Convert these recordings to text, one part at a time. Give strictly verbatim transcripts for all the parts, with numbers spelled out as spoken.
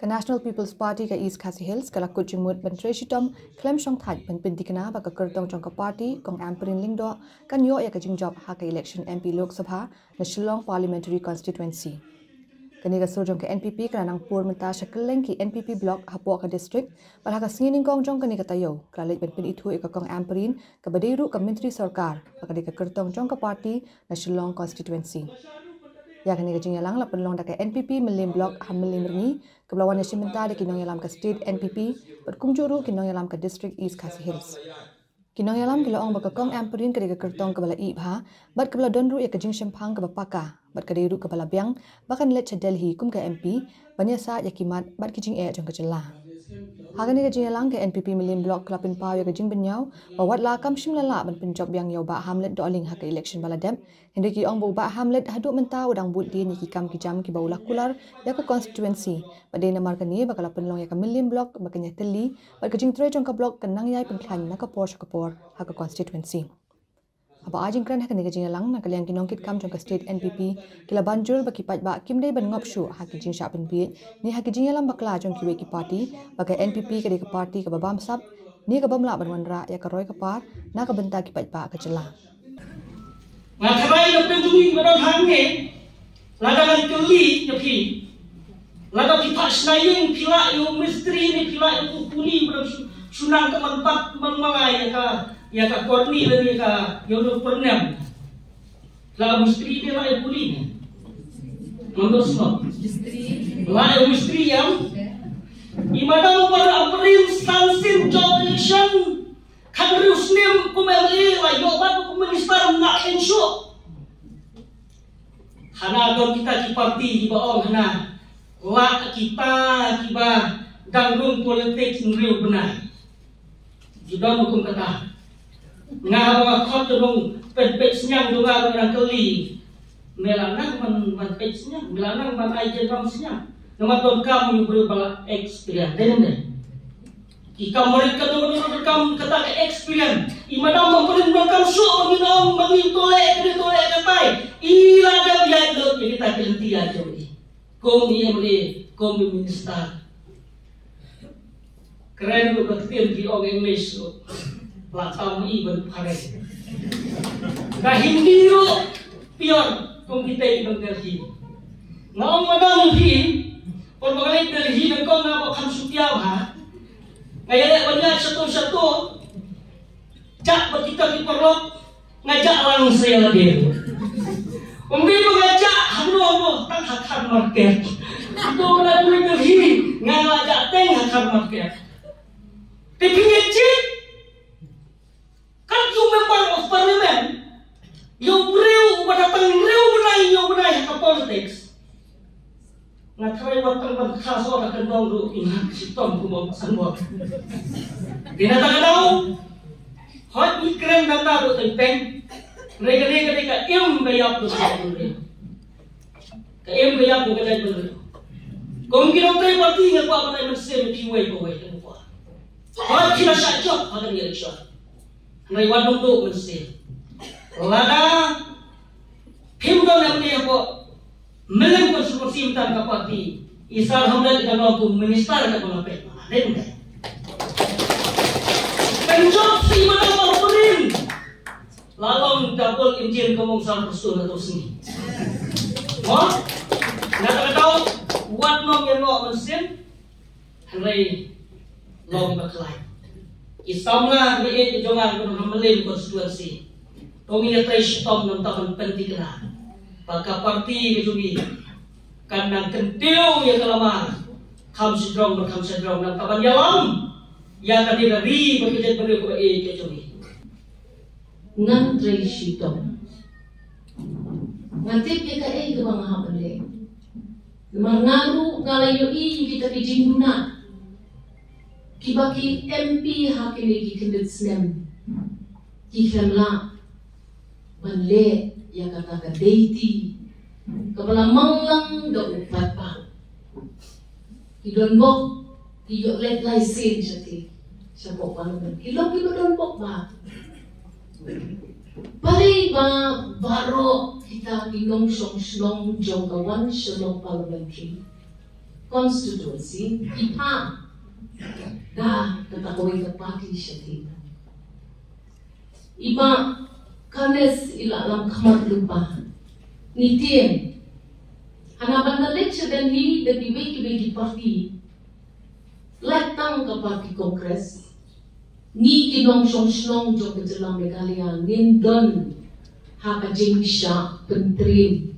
Ka National People's Party ka East Khasi Hills ka la kut jingmut ban trei shitom khlem shongthait ban pynthikna ba ka kyrtong jong ka party, Kong Ampareen Lyngdoh, kan ïoh ïa ka jingjop ha ka election M P Lok Sabha na Shillong Parliamentary Constituency. Kane ka sur jong ka N P P ka la nang pur mynta sha kylleng ki N P P block hapoh ka district, bad ha ka sngi nyngkong jong kane ka taïew ka la leit ban pynithuh ïa ka Kong Ampareen, kaba dei ruh ka myntri sorkar, ba ka dei ka kyrtong jong ka party na Shillong Constituency. Ïa kane ka jingïalang la pynlong da ka N P P Mylliem Block ha Mylliem Rngiew, kaba la wan ïashim bynta da ki nongïalam ka State N P P bad kumjuh ruh ki nongïalam ka District East Khasi Hills. Ki nongïalam ki la ong ba ka Kong Ampareen ka dei ka kyrtong kaba la ïeh bha bad kaba la don ruh ïa ka jingshemphang kaba paka, bad ka dei ruh kaba la biang ba kan leit sha Delhi kum ka M P ban ïasaid ïa ki mat bad ki jingeh jong ka jylla. Ha kane ka jingïalang, ka N P P Mylliem Block ka la pynpaw ïa ka jingbynñiaw ba wat la kam shym la lah ban pynjop biang ïa u Bah Hamlet Dohling ha ka election ba la dep, hynrei ki ong ba u Bah Hamlet haduh mynta u dang bud dien ïa ki kam ki jam kiba u la kular ïa ka constituency, bad dei namar kane ba ka la pynlong ïa ka Mylliem Block ba kan ïatylli, bad ka jingtrei jong ka block kan nang ïai pynkhlaiñ na ka por sha ka por ha ka constituency. Haba ai jingkren ha kane ka jingïalang, na ka liang ki nongkitkam jong ka State N P P ki la ban jur ba ki paidbah kim dei ban ngop shuh ha ki jingshah pynbieit ne ha ki jingïalam bakla jong kiwei ki party, ba ka N P P ka dei ka party kaba bamsap ne ka bym lah ban wanrah ïa ka roi ka par na ka bynta ki paidbah ka jylla. Nga tharai na pdeng jong ngi ba don hangne, lada ngan kylli ïa phi, lada phi phah shna ïing, phi lah ïa u mistri ne phi lah ïa u kuli ba dang shu, shu nang ka man pat man malai ïa ka, ïa ka korni lane ïa ka, ïa u pyrnem. Lah mistri ne lah ïa u kuli ne? Mandor sngap. Lah ïa u mistri ïa. I madam Ampareen san sien jop election. Khathynriew snem kum M L A, la ïoh bat kum minister, ym lah ïeng shuh. Hana don kita ki parti kiba ong hana, lah kita kiba dang rung politics hynriew bnai. Ki don kum kata. Nga ba nga khot te dong peit peit sniang jong nga ba nga dang kylli. Me la nang ban, ban peit sniang, me la nang ban ai jingdon sniang. Namar donkam ïa u briew ba la experience. Dei ne em dei? Ki kam barit ka dei, ka dei kam kata ka experience. I madam Ampareen donkam shuh ba ngin ong ba ngin to leh kane to leh katai. I la dep ïaid lut ïa kita ki lynti ïa jong i. Kum i M L A, kum i minister. Kren ruh ka ktien ki ong English ruh. La tam i ban phareng. Ka Hindi ruh pure kum kita i ban Delhi. Nga ong madam hi, por ba nga leit Delhi nyngkong nga ba kham shu pia bha. Nga ïaleh ban ïaid shato shato. Jah bad kita ki paralok. Nga jah lang sa ïa lade. Ym dei ba nga jah hangno hangno, tang ha Khan Market. Ito ba la dei Delhi, nga la jah teng ha Khan Market. Te phi ngeit shit, kat ïa u member of parliament, ïa u briew uba da tang hynriew bnai, hynñiew bnai ha ka politics. Nga tharai wat tang ban kha soh ka kyndong ruh, i nga shitom kumba u Bah Sanbor. Te na kata ka daw, hooid ngi kren nangta ruh teng teng. Hynrei kane ka dei ka im ka ïap jong ka jaitbynriew. Ka im ka ïap jong ka jaitbynriew. Kum ki nongtrei party nga kwah ban ai mynsiem ïa phi uwei pa uwei, nga kwah. Hooid phi la shah jop ha kane ka election. Hynrei wat nang duh mynsiem. Lada phim don M L A hapoh Mylliem constituency mynta ka party, i Sir Hamlet i dang long kum minister ka, ba la peit ma dei. Pynjop sa i madam Ampareen, la long double engine kum u Sir Prestone ha tu sngi. Mo? Na kata ka daw, wat nang ïa noh mynsiem. Hynrei long ba khlaiñ. Ki samla kiba ïeit ki jong nga kiba don ha Mylliem constituency, to ngin ïatrei shitom namar ban pynthikna ba ka party ka jong ngi kan nang kyntiew ïa ka lamar kham shajrong bad kham shajrong, namar ban ïalam ïa kane ka ri bad ka jaitbynriew kaba ïeit ka jong ngi. Ngan trei shitom. Nga tip ïa kaei kaba nga hap ban leh. Namar nga ruh nga la ïohi ïa kita ki jingduna kiba ki M P ha kine ki khyndiat snem ki khlem lah ban leh ïa kata ka deiti kaba la manglang da u paidbah. Ki donbok, ki ïoh leit lai sien sha ki, sha bok parliament. Ki long kiba donbok bha. Balei ba baroh kita ki nongshong shnong jong ka wan Shillong Parliamentary constituency, i phah da kata kawei ka party sha ki. I Bah Kanis i la lam khmat lypa. Ngi tieng, hana ban da leit sha Delhi da kiwei kiwei ki party, lait tang ka party Congress. Ngi ki nongshong shnong jong ka jylla Meghalaya ngin don ha ka jingshah pyntriem.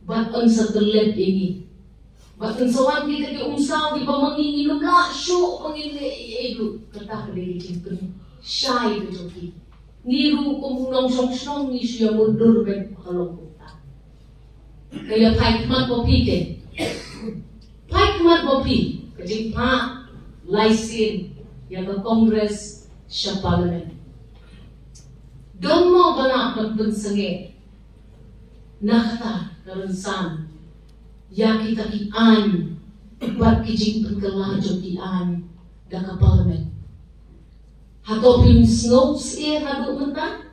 Bad yn sa tyllep ïa ngi. Bad yn sa wan kita ki umsaw kiba ma ngi ngim lah shuh ba ngin leh ei ei ruh. Kata ka dei ka jingpynshai ka jong ki. Ngi ruh kum u nongshong shnong ngi shu ïa mutdur beit ha ka long kumta. Ka ïa phai khmat ba phi te. Phai khmat ba phi ka jingphah lai sien ïa ka Congress sha Parliament. Don mo ba lah ban pynsangeh na kata ka rynsan ïa kita ki aiñ bad ki jingpynkylla jong ki aiñ da ka Parliament? Hato phim sngew syier haduh mynta?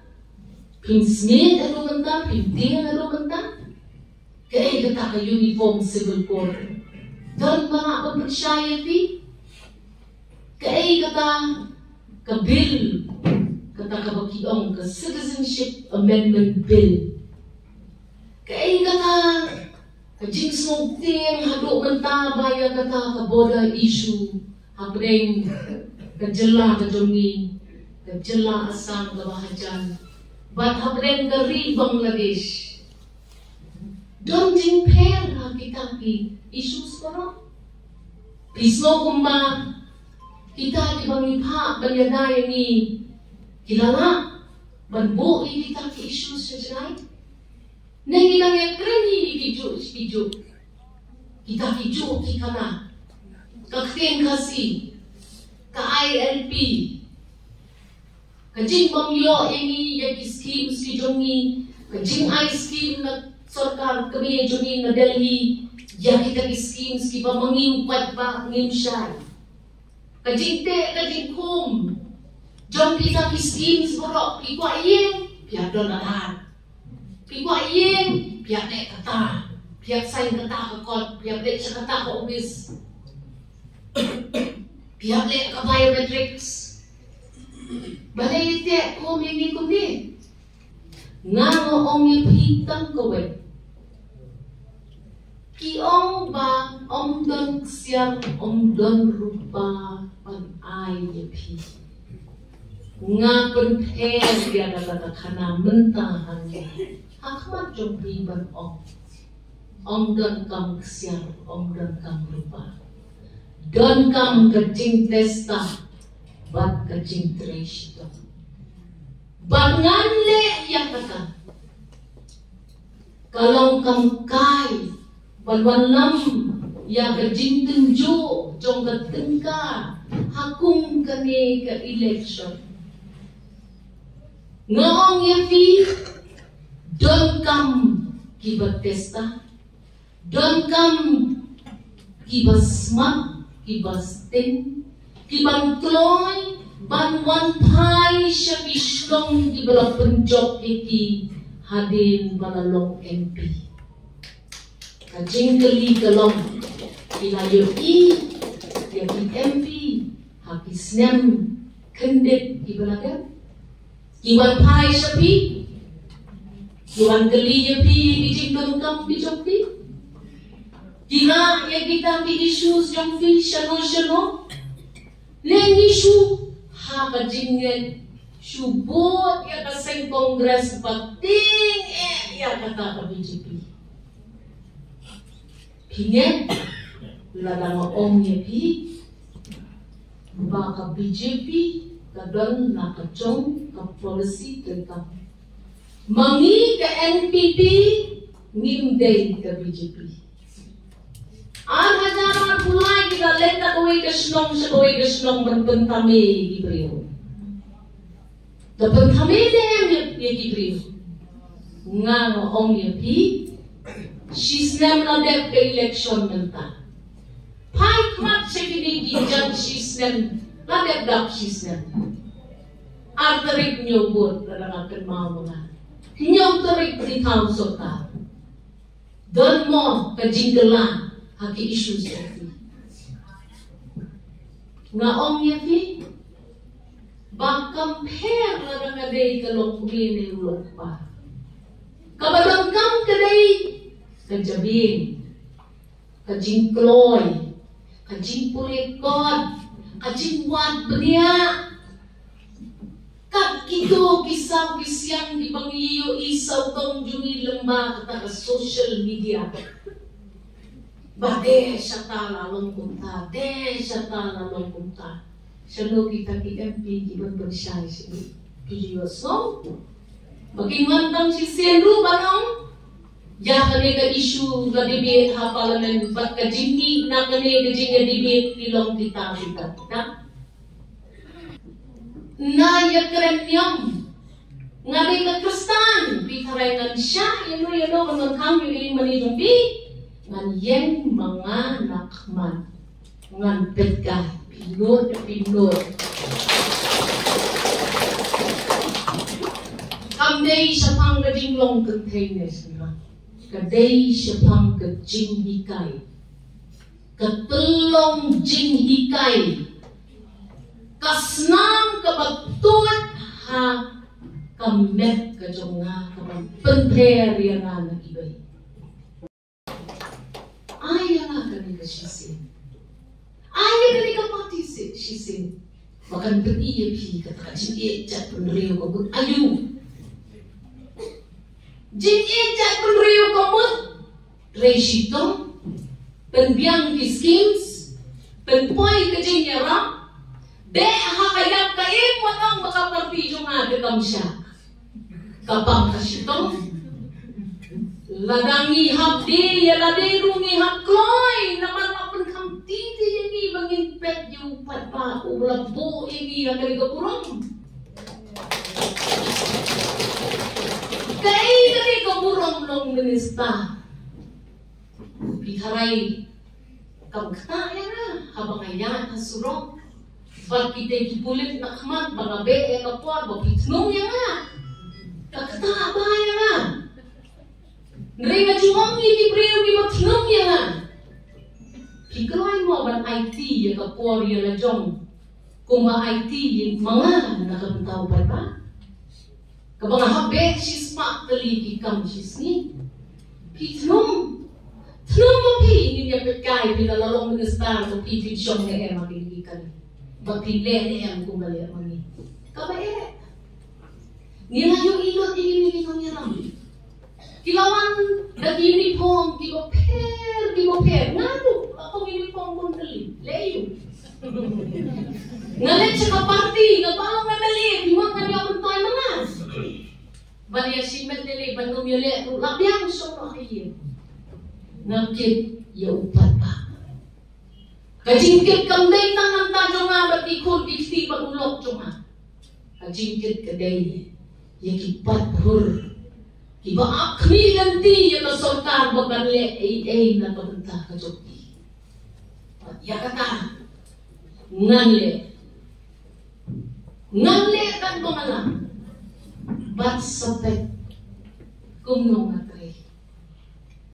Phim sngewsih haduh mynta? Phim tieng haduh mynta? Kaei kata ka Uniform Civil Code? Don ba lah ban pynshai ïa phi? Kaei kata ka bill, kata kaba ki ong ka Citizenship Amendment Bill? Kaei kata ka jingsngewtieng haduh mynta ba ïa kata ka border issue hapdeng ka jylla ka jong ngi, ka jylla Assam kaba hajan, bad hapdeng ka ri Bangladesh? Don jingpher ha kita ki issues baroh? Phi sngew kumba kita kiba ngi phah ban ïada ïa ngi ki la lah ban buh ïa kita ki issues sha jngai? Ne ngi dang ïa kren ïa ki juh ki juh, kita ki juh ki khana, ka ktien Khasi, ka I L P, ka jingbym ïoh ïa ngi ïa ki schemes ki jong ngi, ka jingai scheme na sorkar kmie jong ngi na Delhi ïa kita ki schemes kiba ma ngi u paidbah ngim shai. Ka jingteh ka jingkhum jong kita ki schemes baroh, phi kwah ïeng, phi hap don Aadhaar. Phi kwah ïeng, phi hap leh kata, phi hap sign kata ka kot, phi hap leit sha kata ka office, phi hap leh ka biometrics. Balei te khum ïa ngi kumne? Nga nga ong ïa phi tang kawei. Ki ong ba ym don ksiar, ym don rupa ban ai ïa phi. Nga pynpher ïa kata ka khana mynta hangne ha khmat jong phi ban ong, ym don kam ksiar, ym don kam rupa. Don kam ka jingtesta bad ka jingtrei shitom. Ba ngan leh ïa kata, ka long kam kai ban wanlam ïa ka jingtynjuh jong ka tyngka ha kum kane ka election. Nga ong ïa phi, don kam kiba testa, don kam kiba smat, kiba sting, kiban kloi ban wan phai sha ki shnong kiba la pynjop ïa ki hadien ba la long M P. Ka jingkylli ka long, ki la ïohi ïa ki M P ha ki snem khyndiat kiba la dep? Ki wan phai sha phi? Ki wan kylli ïa phi ïa ki jingdonkam ki jong phi? Ki rah ïa kita ki issues jong phi shano shano? Ne ngi shu ha ka jingngeit shu bud ïa ka seng Congress ba tieng eh ïa kata ka B J P? Phi ngeit lada nga ong ïa phi ba ka B J P ka don na ka jong ka policy treikam? Ma ngi ka N P P ngim dei ka B J P. Ar hajar arphew lai ki la leit na kawei ka shnong sha kawei ka shnong ban pynthame ïa ki briew. Da pynthame ne em ïa ki briew? Nga nga ong ïa phi, shisnem la dep ka election mynta. Phai khmat sha kine ki judge, shisnem la dep, dap shisnem. Ar tarik ñiew vote lada nga kynmaw ma nga. Ñiew tarik ri thaw sorkar. Don mo ka jingkylla ha ki issues jong phi? Nga ong ïa phi ba kam pher lada ka dei ka longkmie ne u longkpa. Kaba donkam ka dei ka jabieng, ka jingkloi, ka jingpule kot, ka jingwad bniah. Kat kito ki saw ki siang kiba ngi ïohi sawdong jong ngi lyngba kata ka social media. Ba dei shata la long kumta, dei shata la long kumta. Shano kita ki M P kiban pynshai sha ki, ki ïohsngew. Ba kin wan tang shisien ruh ban ong ïa kane ka issue la debate ha parliament, bad ka jingmih na kane ka jingïadebate ki long kita kita kita. Na ïa kren niam. Nga dei ka Khristan, phi tharai ngan shah ïa no ïa no ban ngan khang ïa ka ïing mane jong phi. Ngan ïeng ma nga na khmat. Ngan peit kai, phi nud, phi nud. Kam dei shaphang ka jinglong kynthei ne shynrang. Ka dei shaphang ka jinghikai. Ka tyllong jinghikai. Ka snam kaba tuid ha ka met ka jong nga kaba pynpher ïa nga na kiwei. Ai ïa nga kane ka shisien. Ai ïa kane ka party si-, shisien. Ba kan pyni ïa phi kata ka jingïeit jaitbynriew ka mut aïu. Jingïeit jaitbynriew ka mut trei shitom, pynbiang ki schemes, pynpoi ka jingïarap, beh ha ka ïap ka im, wat ong ba ka party jong nga ka kam shah. Ka bang ka shitom. Lada ngi hap die ïa lade ruh ngi hap kloi, namar la pynkham titi ïa ngi ba ngin peit ïa u paidbah uba la buh ïa ngi ha kane ka burom. Kaei kane ka burom long minister? Phi tharai kam ktah ïa nga haba nga ïaid ha surok bad kita ki pulit na khmat ba nga beh ïa ka por ba phi thnum ïa nga. Ka ktah ba ïa nga. Hynrei nga ju ong ïa ki briew kiba thnum ïa nga. Phi kloi mo ban aiti ïa ka por ïa la jong kumba aiti ïa ma nga na ka bynta u paidbah? Kaba nga hap beh shispah tylli ki kam shisngi. Phi thnum. Thnum ma phi, ngin ïa peit kai phi la long minister, ma phi phin shong ne em ha kine ki kali. Ba phin leh ne em kumba leh ma ngi. Kaba eh. Ngi la ïohi lut ïa kine ki nongïalam. Ki la wan da ki uniform kiba pher, kiba pher. Nga ruh la pynïaid uniform kum kali. Leh aïu? Nga leit sha ka party, nga ba long M L A, phi wan ngan ïoh myntoi ma nga. Ban ïa shimet lei lei ban ym ïaleh ruh la biang shong noh ha ïing. Nga kit ïa u paidbah. Ka jingkit kam dei tang na ka bynta jong nga bad ki khun ki kti bad u lok jong nga. Ka jingkit ka dei ïa ki paidbah kiba ap khmih lynti ïa ka sorkar ba kan leh ei ei na ka bynta ka jong ki. Bad ïa kata ngan leh. Ngan leh katba nga lah. Bad sa peit kumno nga